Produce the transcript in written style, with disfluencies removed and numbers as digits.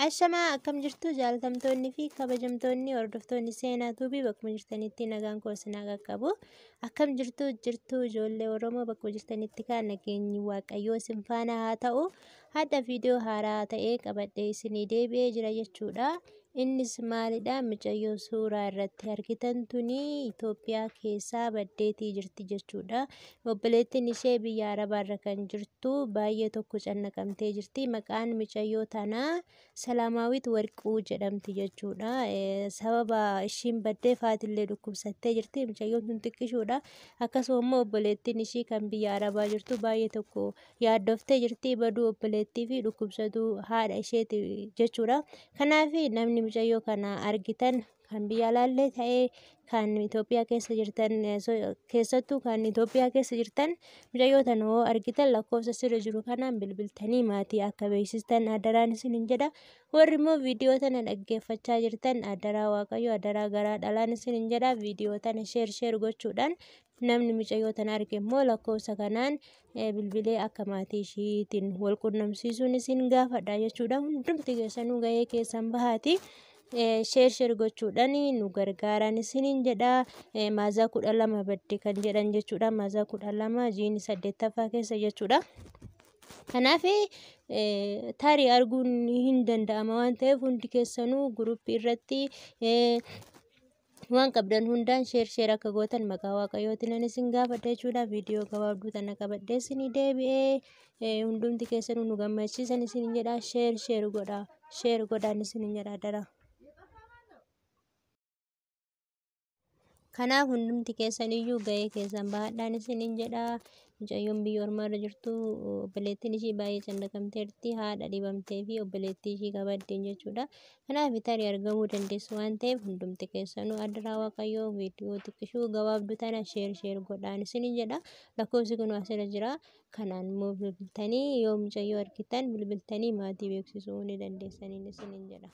Ashamaa akkam jirtu jaalatamtoonni fi kabajamtoonni hordoftoonni Seenaa Tuubii bakkuma jirtanitti nagaan koo isin haa qaqqabu. Akkam jirtu jirtu ijoollee Oromoo bakkuma jirtanitti kaan nageenyi Waaqayyoo isin faana haa ta'u. Hadha viidiyoo haaraa ta'ee qabadhee isinii deebi'ee jira jechuudha. Innis maalidha? Mucayyoo suuraa irratti argitan tuni Itoophiyaa keessaa baddeetii jirti jechuudha. Obboleettiin ishee biyya Arabaarra kan jirtu baay'ee tokko cannaqamtee jirti. Maqaan mucayyoo tanaa Salaamaawit Warquu jedhamti jechuudha. Sababa ishiin baddee faatillee dhukkubsattee jirti. Mucayyoon tun xiqqishuudha. Akkasuma immoo obboleettiin ishii kan biyya Arabaa jirtu baay'ee tokko yaaddoftee jirti. Baduu obboleettii fi dhukkubsatuu haadha isheeti jechuudha. Kanaaf namni mucayyoo kana argitan kan biyya alaallee ta'ee kan Itoophiyaa keessa jirtan, keessattuu kan Itoophiyaa keessa jirtan, mucayyoo tana hoo argitan lakkoofsa sirra jiru kanaan bilbiltanii maatii akka beeksistan adaraan isinin jedha. Warri immoo viidiyoo tana dhaggeeffachaa jirtan, adaraa Waaqayyo, adaraa garaa dhalaan isinin jedha. Viidiyoo tana share share gochuudhaan namni mucayyoo tana arge immoo lakkoofsa kanaan bilbilee akka maatii ishiitiin wal qunnamsiisuun isin gaafadha jechuudha. Hundumti keessanuu gahee keessan bahaati. Share share gochuudhaan nu gargaaran isiniin jedha. Maazaa 12 badde kan jedhan jechuudha. Maazaa 12 jiini 8ffaa keessa jechuudha. Kanaaf tarii arguun hin danda'ama waan ta'eef hundi keessanuu guruppii irratti waan qabdan hundaan share share akka gootan maqaa Waaqayyootiin ani isin gaafadha jechuudha. Viidiyoo gabaabduu tana qabadhee isinii deebi'ee, hundumti keessanuu nu gammachiisan isiniin jedha. Share share godha. Share godhaan isiniin jedha dara. Kanaaf hundumti keessan iyyuu gahee keessan bahadhaan isiniin jedha. Mucayyoon biyya ormaarra jirtu obboleettiin ishii baay'ee cannaqamteerti. Haadha dhibamtee fi obboleettii ishii qabaddeen jechuudha. Kanaaf tarii argamuu dandeessu waan ta'eef hundumti keessanuu adaraa Waaqayyoo viidiyoo xiqqishuu gabaabduu tana share share godhaan isiniin jedha. Lakkoofsi kun asirra jira. Kanaan immoo bilbiltanii yoo mucayyoo argitan bilbiltanii maatii beeksisuu ni dandeessaniin isiniin jedha.